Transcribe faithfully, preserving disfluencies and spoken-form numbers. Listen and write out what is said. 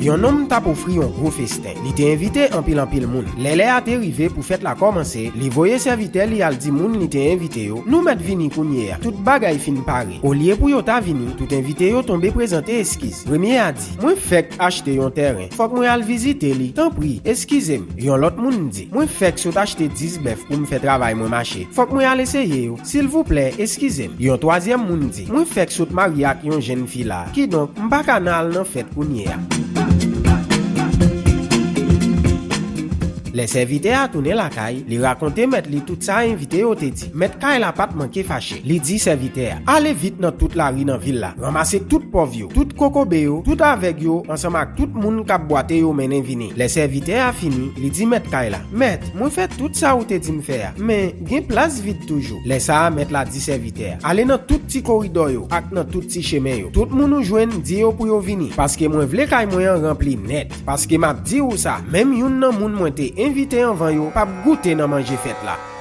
Yon nonm t ap ofri yon gwo festen. Li te envite anpil anpil moun. Lè lè a te rive pou fèt la kòmanse, li voye sèvitè li al di moun li te envite yo, "Nou mèt vini kounye a. Tout bagay fin pare." Olye pou yo ta vini, tout envite yo tonbe prezante eskiz. Premye a di, "Mwen fèk achte yon tèren. Fòk mwen al vizite li. Tanpri, eskize m." Yon lòt moun di, "Mwen fèk sot achte dis bèf pou m fè travay mwen mache. Fòk mwen al eseye yo. Silvouplè, eskize m." Yon twazyèm moun di, "Mwen fèk sot marye ak yon jèn fi la. Kidonk, m pa ka nan al nan fèt kounye a." Lè sèvitè a tounen lakay, li rakonte mèt li tout sa envite yo te di. Mèt kay la pa t manke fache. Li di sèvitè a, "Ale vit nan tout lari nan vil la. Ranmase tout pòv yo, tout kokobe yo, tout avèg yo, ansanm ak tout moun k ap bwate yo mennen vini." Lè sèvitè a fini, li di mèt kay la, "Mèt, mwen fè tout sa ou te di m fè a, men gen plas vid toujou." Lè sa a, mèt la di sèvitè a, "Ale nan tout ti koridò yo ak nan tout ti chemen yo. Tout moun ou jwenn, di yo pou yo vini, paske mwen vle kay mwen an ranpli nèt. Paske m ap di ou sa, menm youn nan moun mwen te envite anvan yo p ap goute nan manje fèt la."